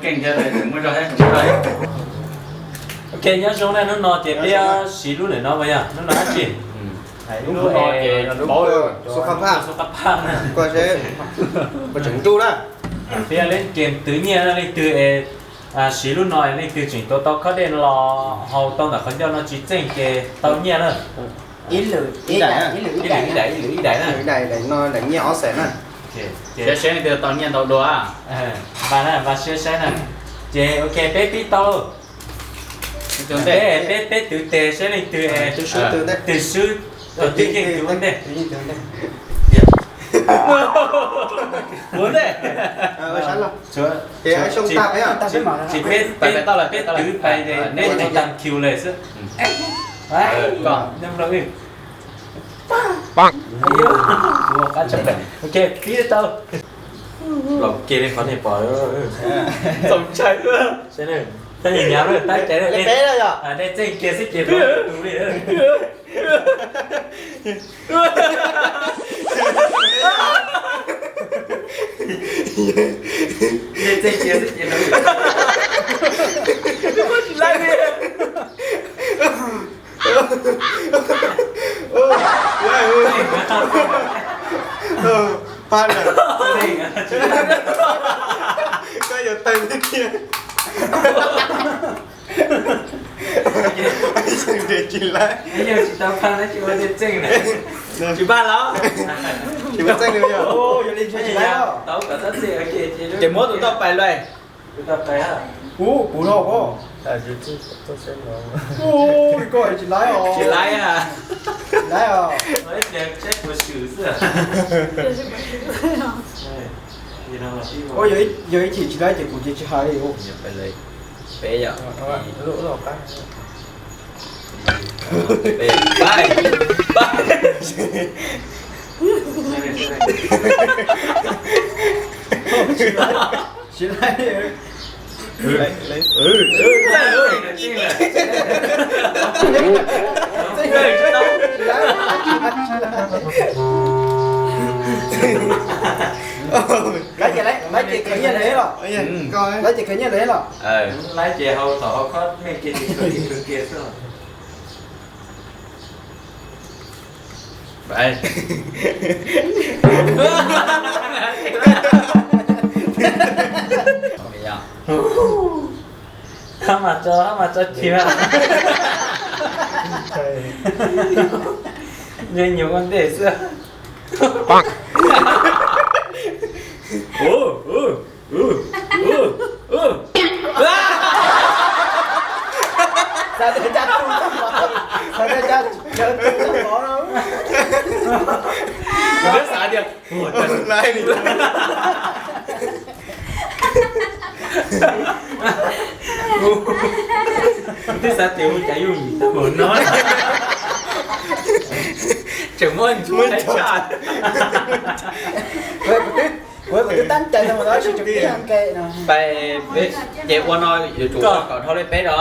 Keej thiab, muaj zog thiab, muaj zog thiab. Ok, nyob zoo na, hnub no ces peb siv lub ntawm no puas yog? Hnub no dab tsi? Lub no ces xu qab phaj na. Peb yog leej twg twv nyiaj na, leej twg es siv lub no es leej twg tseem tuav tau khob dej no los haus tau ntawm qhov ncauj no tsis txeej ces tau nyiaj na. Ib lwm ib daim, ib lwm ib daim na. Ib daim, daim no daim nyiaj ob xees na. Saib seb leej twg tau nyiaj ntau dua. Npaj na, npaj siab saib na. Ces ok, peb pib tau. Peb, peb, peb twv tes saib leej twg, twg swb, twg yeej twv ua ntej. Ua ntej. Tsis, peb, peb twv pais, nej tsis tas kiu li xwb. Ok, pib tau. Los kiag li qhov nej pom. Txaus ntshai. Tab sis nyav lawm, tab cai lawm, nej txeej kiag xwb ces tus li. Nej txeej kiag xwb ces tus li. Pab lawm. Koj yuav tawg tiag tiag. Tsis laib. Tsis pab los? Tsis muaj txeej li yog. Ces muab tus toj pais lawm. Ub, puv no koj. Ub, koj tsis laib os. Tsis laib a. Tsis laib os. Yog ib chim tsis laib ces kuv ces tsis hais li. Peb yom. Tsis laib. Laib ces, laib ces khaws nyiaj lawm los? Laib ces khaws nyiaj lawm los? Laib ces hau thaum hau khob nej kiag ces khaws kiag xwb. Hab mas tso, hab mas tso cim mas. Ntshe nyuam ua ntej xwb. Xav tias cas tus tag mov, xav tias cas cawv tus tag mov no. Kuv twb xav tias, ua cas laib li. Kuv twb xav tias ua cas yuj yim tag npaum no. Tseem muab ntsuab tshaj. Kuv twb tab cai tag npaum no, tsis tseem pib nqe no. Pais, ces ua no yuav tsum ua kom dhau lej peb no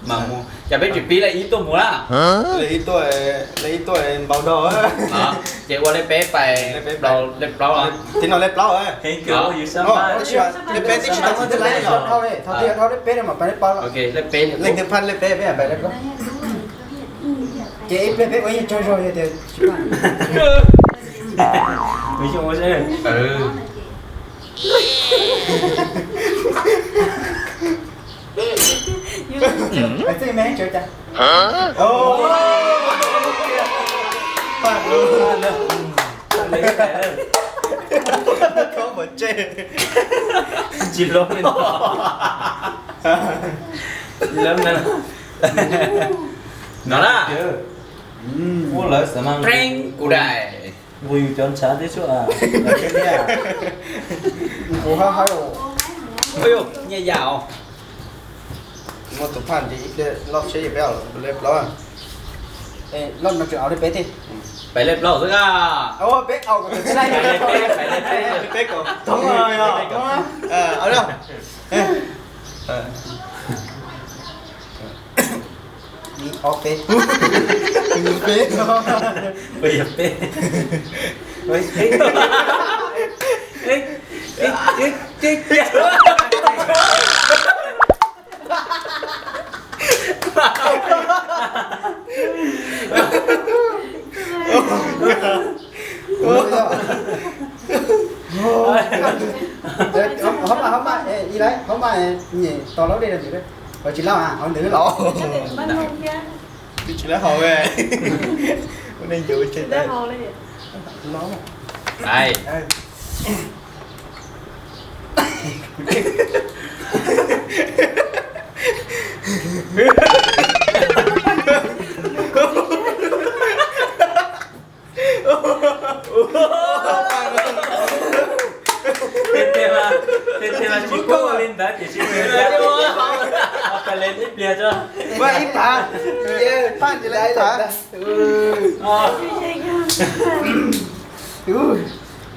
mas mus, cas peb tsis pib lej ib tuaj mus na. Lej ib tuaj, lej ib tuaj npau dhau. Ces ua lej peb pais, lej plaub. Tib no lej plaub. Lej peb tib si tau muaj lej dhau, dhau lej peb no mas pais lej plaub. Lej peb, leej twg phaj lej peb peb pais lej plaub. Ces ib pliag peb ua yeej tsaug zog yog tias tsis phaj. Txij me tsev cas. Tsis lov li no. Lov na. No na. Ua lawv xav mas kuv daim. Nqus yus cov ntshav tib suab. Nqus hab hab. Nyiaj yam os. Muaj tus phaj ntsis ib pliag loj tsheb peb lej plaub. Loj no tseem au lej peb thiab. Pais lej plaub xwb a. Peb au, peb kom thoob. Ib, ob, peb. Peb. Peb yog peb. Hov mas, hov mas, ib lais, hov mas, nyem tos laub dej rau ntawd. Hov tsis laub, hov ntawd los. Tsis laub hau, ua neeg ncuav tsis laub. Tej teg mas tsis pub ua li ntawd tiam sis ua pem li ib pliag tso. Ib phav, phav ntsis lawm ib phav.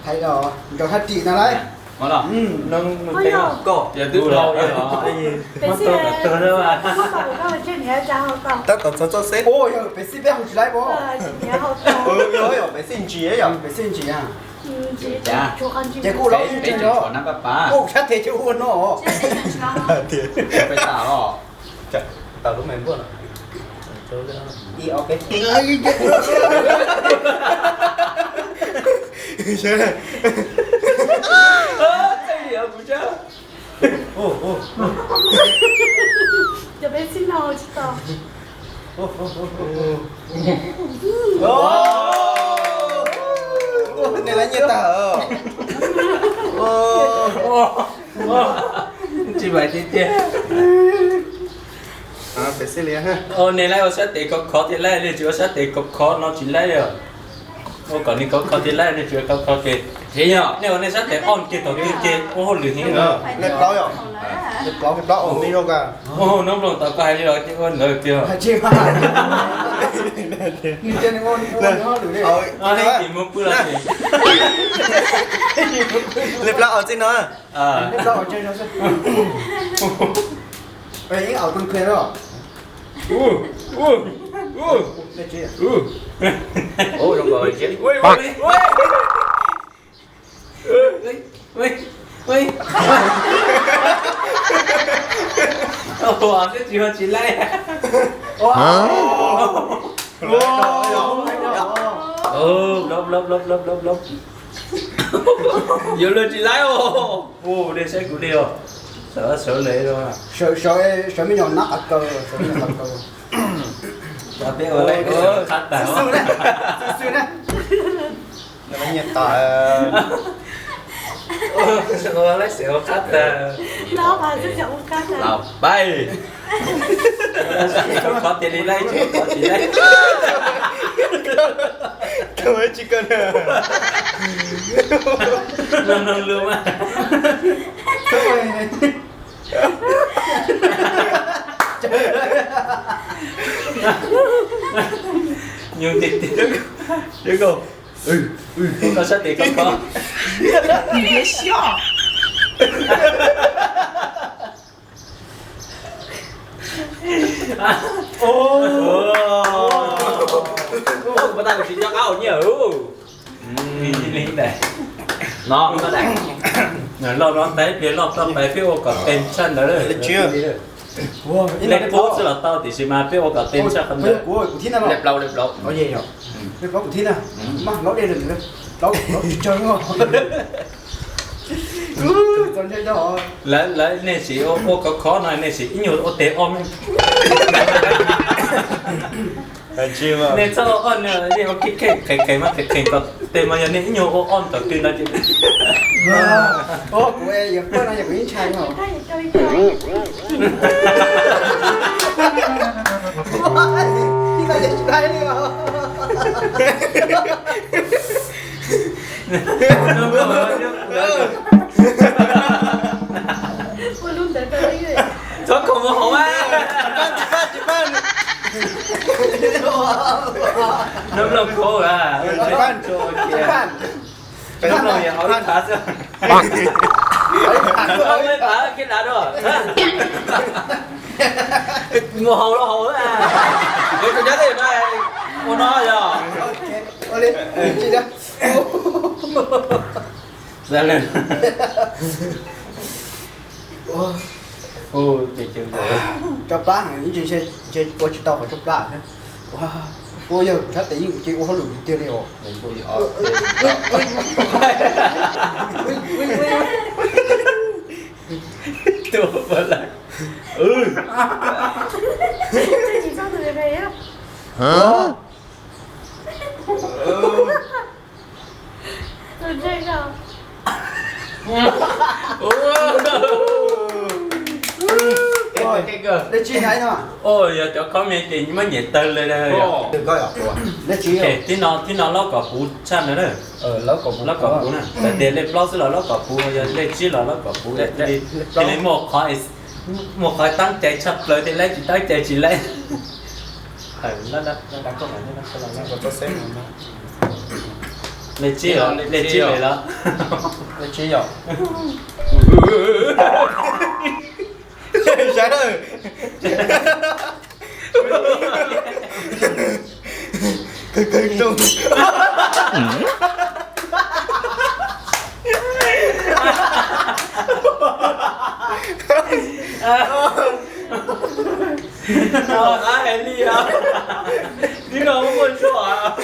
Hais los nrog thaj ris no lauj. Tab tom txog txoj seb. Yog pem xij peb haus tsis laib pob. Yog pem xij ntsis yom, pem xij ntsis. Ces kuj laub ib tseg os. Kuj sab tes ces ua no. Peb tas los. Tau lub me npuaj no. Ib, ob, peb. Cov peb xij no tsis tau. Nej lawv nyiaj tag. Tsis vais tiag tiag. Nej laib ua sab tes khov khov tiag laij, nej tsis ua sab tes khov khov no tsis laib os. Ua kom nws khov khov tiag laij, nej tsis ua khov khov ces, ces yog nej ua nej sab tes ob kiag thaum twg ces ua hauj lwm heev. Ua noob nplooj tau koj hais li los ces ua ntawd tiag. Nws cia nws ua nws hauj lwm li. Ib tis mus pw los ces. Li plaub hau txij no. Li plaub hau txij no xwb. Ib hau tau qhia los. Tsis laib. Plaub, plaub, plaub, plaub, plaub. Yuav luag tsis laib os. Ua dej saib kuv dej os. Sawv sawv le, sawv me nyuam nab qab kaw, sawv me nyuam qab kaw. Cov peb ua laib qab tag. Xwb na. Nyiaj tas. Ua laib xwb ua qab tag. Laus pais. Khov tiag li laij, khov tiag laij. Tsis kawg na. Mloog mloog lus mas. Nyuj tiag tiag. Koj sab tes koj kho. Ua tau tsis nco qab ua nyiaj. Loj no tais pliag loj tau pais peb ua kom tes tshaj ntawd. Lej qub xwb los tau tiam sis mas peb ua kom tes tshaj qhov ntawd. Lej plaub, lej plaub. Lej plaub kuv thib na. Mas laub dej rau ntawd, laub tsis tsawg. Lawv, lawv nej sim ua khov khov no nej sim ib nyuag ua tes ob me. Nej txhob ua ob no, yeej ua kheej kheej, qhev qhev mas qhev qhev kom tes mas yog nej ib nyuag ua ob thaum twg no ces. Kuv yuav pab no yog kuv ib ntshai no. Txhob kho mus hauv mas. Nub loog kho a. Nub loog yog hauv ib thav xwb. Hauv ib thav kiag dav dua. Mus hauv los hauv a. Ua no yog. Ua li, ua li. Xav li. Ua, ces, ces, Cov plab heev, ib ntsis ntshe ua tsis tau qhov cov plab thiab. Ua, ua yog kuv sab tes yeej ua hauj lwm tiag tiag li os. Tuaj pab lawm. Ua. Ua, yog cov khob me ces muab nyem tawg li. Thib no, thib no laub kom puv tshaj ntawd na. Laub kom puv na. Txawm tias lej plaub xwb los laub kom puv, yog lej tsib los laub kom puv. Cia li muaj qhov, muaj qhov tab cai tshaj plaws thiaj laib, tsis tab cai tsis laib. Lej tsib, lej tsib lawm los? Lej tsib yog. Saib na. Kawg kawg rooj. Qab hais li os. Tib no muaj tsuag.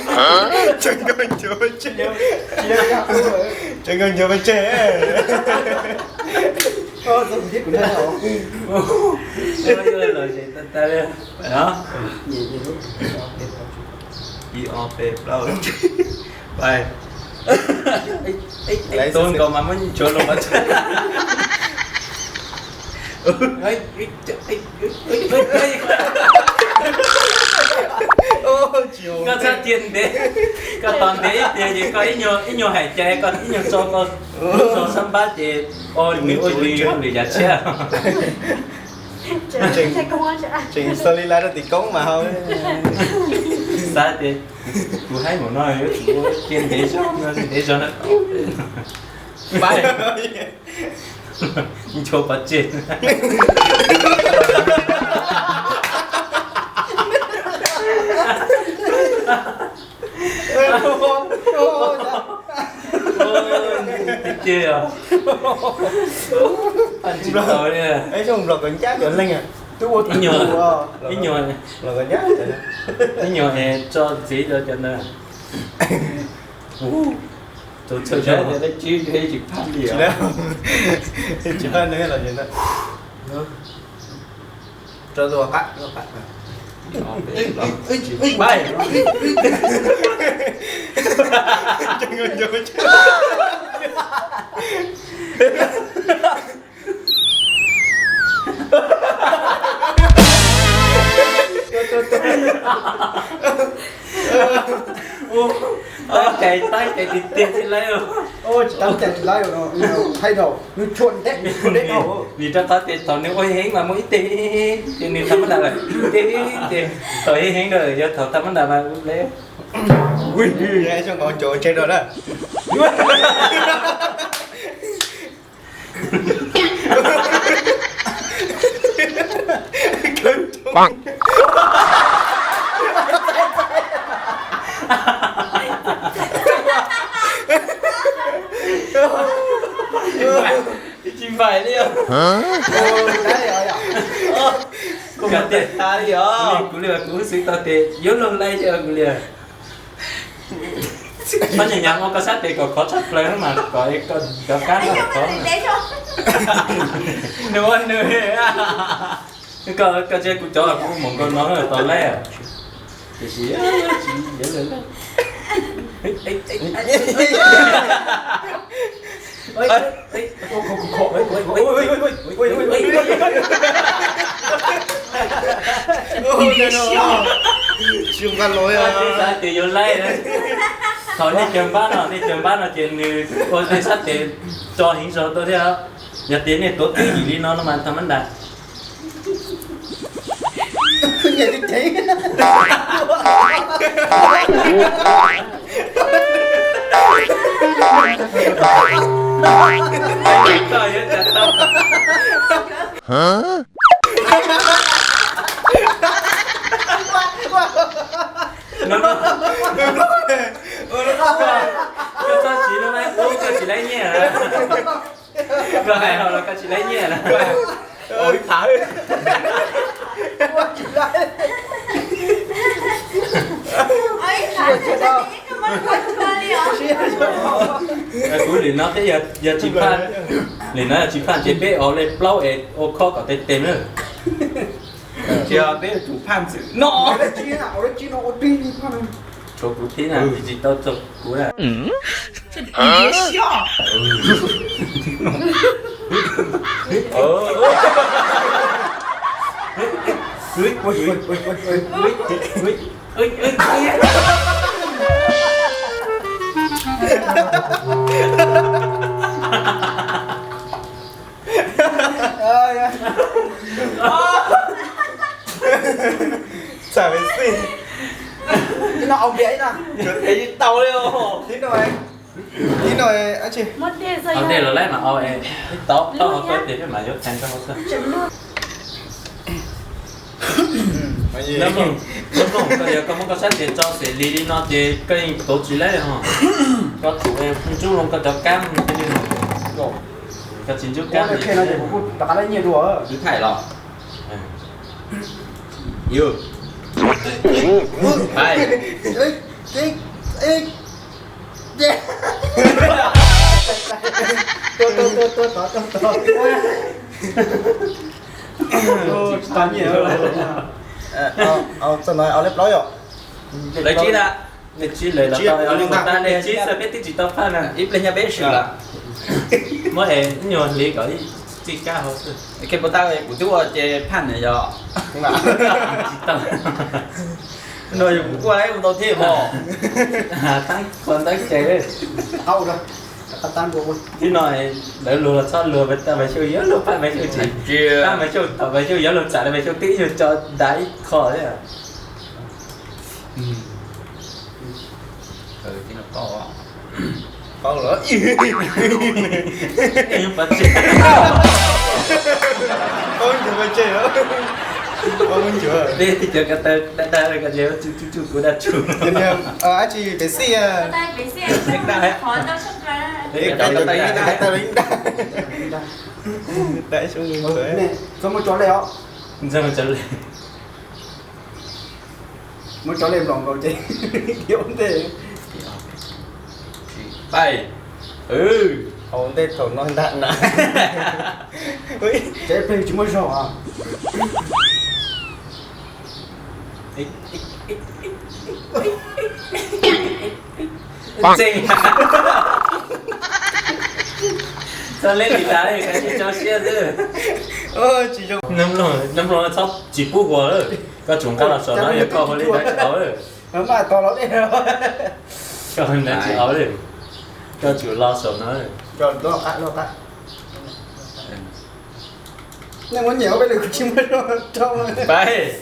Tseem nkaus ncuav pes tsawg. Tseem nkaus ncuav pes tsawg. Ib ob peb plaub. Tus nkaus mas muab nchuav los mas. Koj txhob cia ntev, koj tos ntev ib tiag ces koj ib nyuag hais cai, koj ib nyuag tso koj lub zog sab npab ces nws ua li nws yav tshiab. Tseem xav li lawv rau tim koob mas hau. Xav tias kuv haib npaum no yuav tsum ua cia ntev zog no, ntev zog no. Nchuav pov tseg. Tiag tiag os. Tsis tau li. Ib nyuag, ib nyuag, ib nyuag es tso ntxiv rau cov ntawd. Tus txhawj zog. Tsis phaj li os. Tsis phaj li los. Rau tus qab. Tab cai, tab cai tiag tiag tsis laib. Tsis tab cai tsis laib, thaij rau nws tshuam ntej, tshuam ntej dhau. Vim rau qhov tias thaum nws ua heev mas muaj ib teg, ces nws tha mab nram lawm, ib teg, ib teg. Thaum heev heev lawm yog thaum tha mab nram mas le. Ui, zoo nkaus cov tseg rau na. Tsis npaim li os. Kuv tias, kuv li kuv xwv tau tias yuav luag laij thiab kuv li. Koj nyam nyam ua koj sab tes kom khov tshaj plaws mas kom cov kab no khov. Nws ua nws, koj tsis kuv cov los kuv mus nkaus no tau laij. Tiam sis tsis yuav luag laij. Tsis nqa los. Xav tias yuav laij na. Thaum nej cov npab no, nej cov npab no ces nws ua tej sab tes tso heev zog tuaj thiab. Yog tias nej tuav twj ywm li no no mas tha mab nram. Koj txhob siv lub mab kub, koj tsis laib nyiaj. Koj hais no los koj tsis laib nyiaj na. Ua ib phav. Kuv lwm no thiab yog tsis phaj, lwm no yog tsis phaj ces peb ua li plaub es ua khob kom tes tes na. Tsis yog peb yuav tsum phaj ntxwm no. Tshuav kuv thiab na, tsis tau txog kuv na. Txawm xij. Ib no au npias ib no. Tau li. Ib no, ib no. Au dej los laib mas au, ib tau tau hauv koj ces peb mam yuav kheev rau hauv xwb. Lub loog, lub loog koj yog koj muab koj sab tes tso xes li li no ces koj yeej tuav tsis laib ho. Koj tsum ntsuj loo koj cov kab thiaj li, koj tsis ntsuj kab li. Rov qab laib nyiaj dua. Twb thaij los. Tsis tau nyiaj. Txog no au lej plaub yom. Lawv tsib na, lawv tsib lawv los tau, lawv tsib xwb peb twb tsis tau phaj na. Ib pliag nyob peb swm lawm. Muab es nyuag hliv kom ib txij kab hauv xwb. Khe puas tau kuv twb ua ces phaj na yog. Tsis tau. No yog kuv ua ib ua tau thiab mog. Tab qhua ntab cai. Tib no lawv luag los txhob luag, Maiv Xyooj yuav luag phaj Maiv Xyooj tsis, phaj Maiv Xyooj thaum Maiv Xyooj yuav luag tsam li Maiv Xyooj tib nyuag tso dav ib qho thiab. Peb tib cov ko taw dag dag ko tsuj tsuj kuv dag tsuj. Ab tsi pem xij. Txhob muab cov lej os. Muab cov lej nplaum nkaus ces ua ntej. Pais. Haus ntej thaum no ntag na. Ces peb tsis muaj zog. Txeeg. Txhob leb li cas li, tsis tso siab xwb. Nab mloog txhob tsis pub huas lawm. Koj tsum nqa los saum no yog koj ua li ntawd tsis haus lawm. Koj ua li ntawd tsis haus lawm. Koj tsum los saum no. Nej muab nyiam ua peb lwm kuv tsis muaj rau. Pais.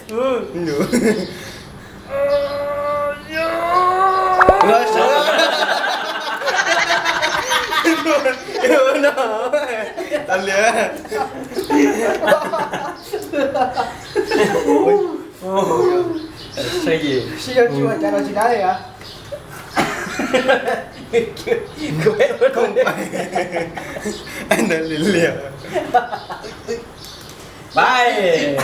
Sib yog tsis ua cas los tsis dab li a. Pais.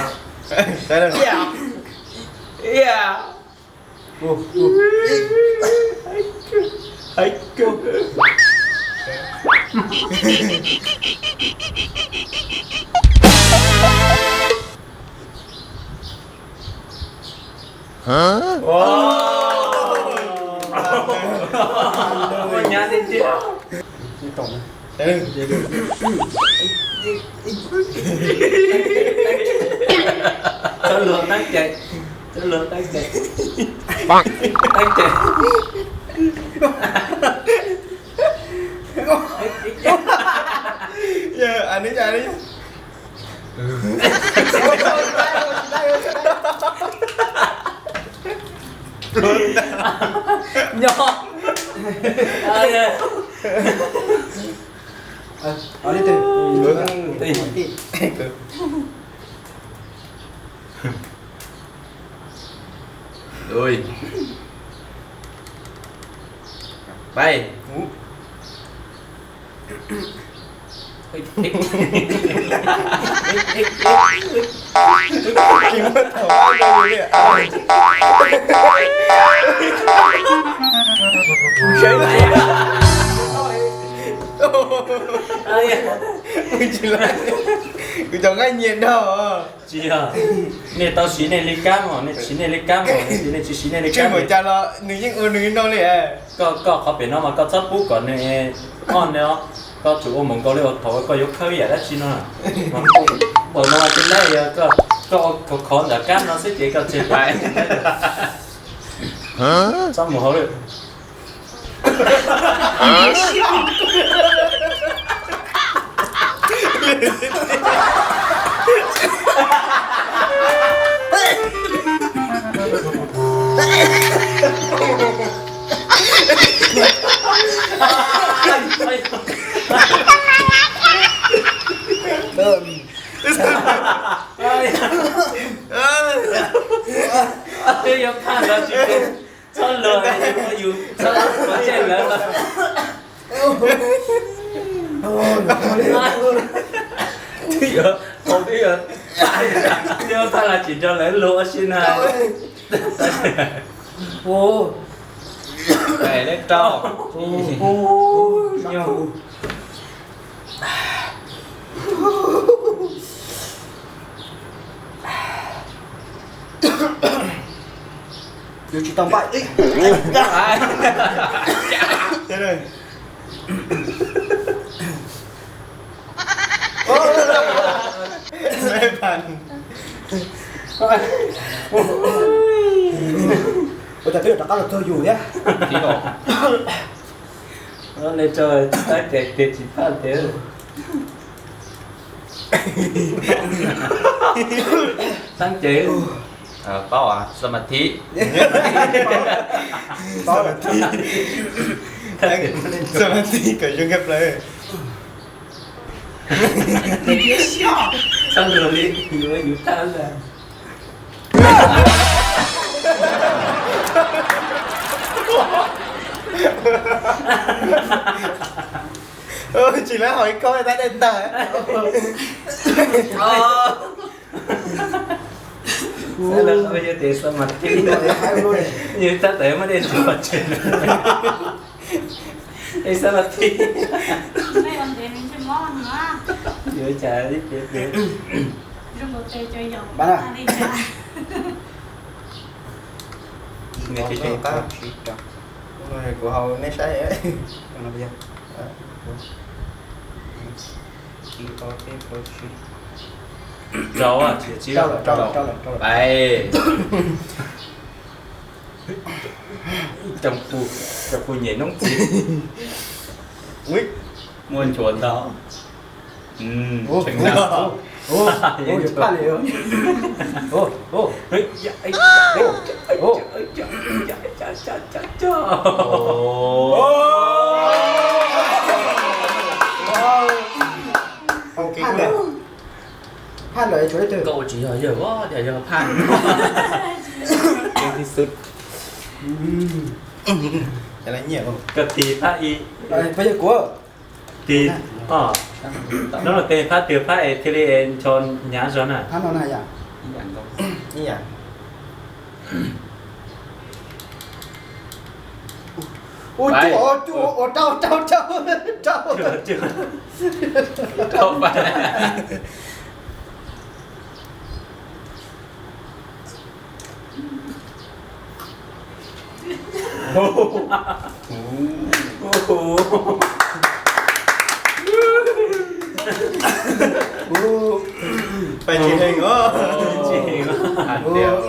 Nyav tiag tiag. Txhob luag, teeb cai. Txhob luag, teeb cai. Teeb cai. Nyob. Pais. Tsis muaj thaum li. Kuv cov nqaij nyias dhau. Tsis yog, nej tau siv nej li kab mog, nej siv nej li kab mog, nej tsis siv nej li kab. Cas los nws yeej ua nws li no li. Koj, koj qhov pem no mas koj txhob pub kom nws on nws os, koj tsum ua mus nkaus li uas thaum koj yuav khawb yam dab tsi no. Npaum no mas tsis laib, yog koj ua khov khov ntawm kab no xwb ces koj tseg pais. Txhob mus hauv lawm. Twb yuav phaj los tsis, txhob luag, yus txhob luag tseg lawv los. Twb yuav, twb yuav, twb yuav phaj los tsis nrog lawv luag ua si na. Pais leb rau. Yuav tsis tau npaj. Ua cas twb rov qab los txog yus thiab. Nej tso tab ces tias tsis phaj tias. Tab ces paub as, xab ma thib. Xab ma thib kom zoo nkauj plaws. Txhob luag li, yus yus thab ntag. Tsis lawv hau ib koj tab dej tag. Xav lawv qhov yog tias xab ma thib, yus tab tom muab dej ntxuag tseg. Es xab ma thib. Yuav cas li tias tias. Kuv hau neb saib. Rau, rau, rau, rau. Pais. Cov phu nyem noob txiv. Muaj nchuav ntau. Tseem na. Phaj ntawm, phaj ntawm tshuav leej twg? Koj ua tsis yog yawg os, yog phaj. Koj tig phaj ib. Peb yog kuv. Tig, no tig phaj es thiaj li ncho hnyav zog na. Ib yam. Ua cuaj, ua cuaj, ua rau, rau, rau, rau. Rau pais. Pais tsis heev os. Tsis heev os.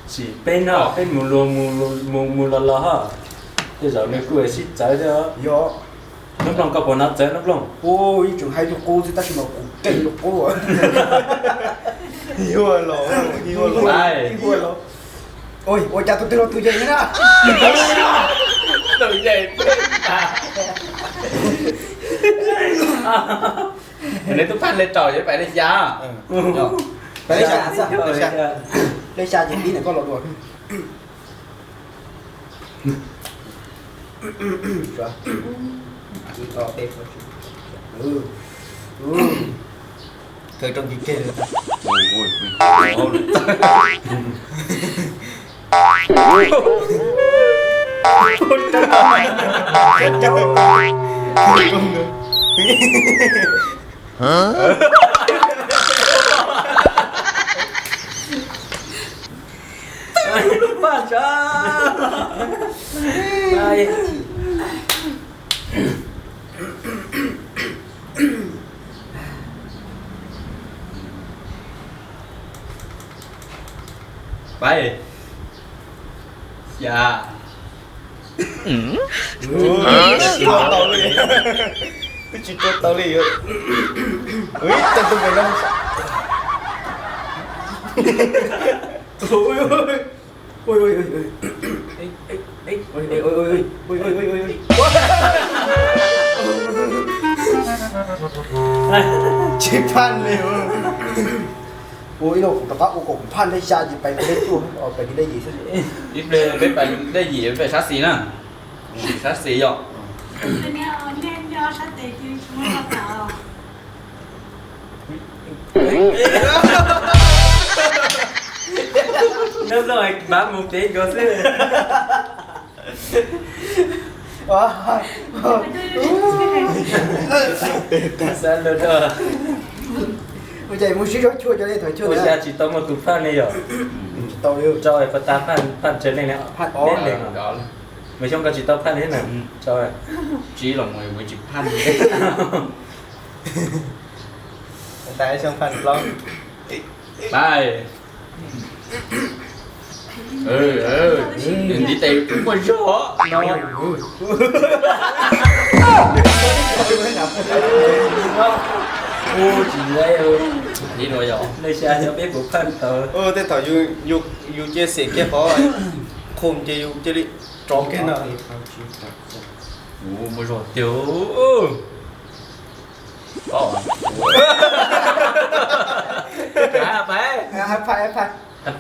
Sim peb no peb mus luag mus mus los los ho. Tej zaum nws kuj sib txawv thiab. Noob Plooj, koj puas hnov txawv Noob Plooj? Ua, yeej tseem hais lus qub xwb tab sis mas kuv keej lus qub. Ua los, ua los. Ua cas tus twg los tus yees na? Tus yees. Neb tub phaj lej rau, pais lej xya. Pais lej xya, lej xya ces pib ntawm koj los dua. Kaw rau kiv kiag. Paj tsawb. Pais. Xya. Twb tsis rau tau li. Twb tsis rau tau li. Ui, tau tus pem no. Tsis phaj li. Ua ib lo kuv rov qab ua kom kuv phaj dej xya ces pais dej tuaj, pais dej yim xwb. Ib pliag peb pais dej yim peb sab xis na. Sab xis yom. Nyob zoo, pab mus pem nkaus xwb. Xav lawm. Ua cas mus sib zog chua cov li thov chua. Ua cas tsis tau muaj tus phaj li yom? Tsis tau li. Tso pas tas phaj, phaj ntshe leej ne. Phaj ob leeg. Mas xyoo ko tsis tau phaj li na. Tso. Tsis los mus tsis phaj li. Tas xyoo phaj plaub. Pais. Ntiv tes kuj muaj zog no. Ua tsis lawm. Li no yog nej xya cov peb puas phaj tau. Tej thaum yus cia xim kiag qhov qhum ces yus cia li rov kiag no. Ua muaj zog tiag. Pais. Pais.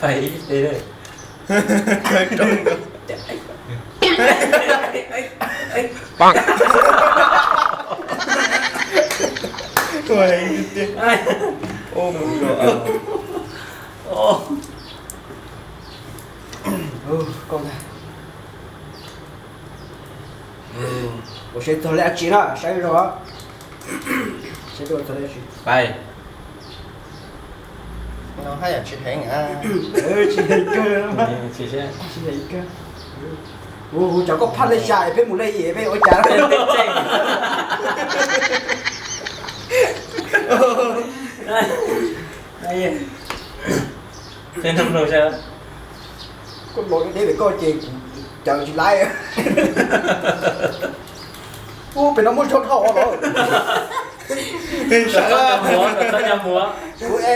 Pais ib tes. Ua seb txog li dab tsi na, saib zog. Seb txog li dab tsi. Pais. No haj yam tsis heev. Tsis heev kawg. Tsis heev kawg. Ua, cov koj phaj lej xya es peb mus lej yim peb ua cas? Koj los deb pem koj ces kuv caw tsis laib. Ub, pem no muaj zog dhau los. Kuv e.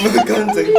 Mus koj ntxeev.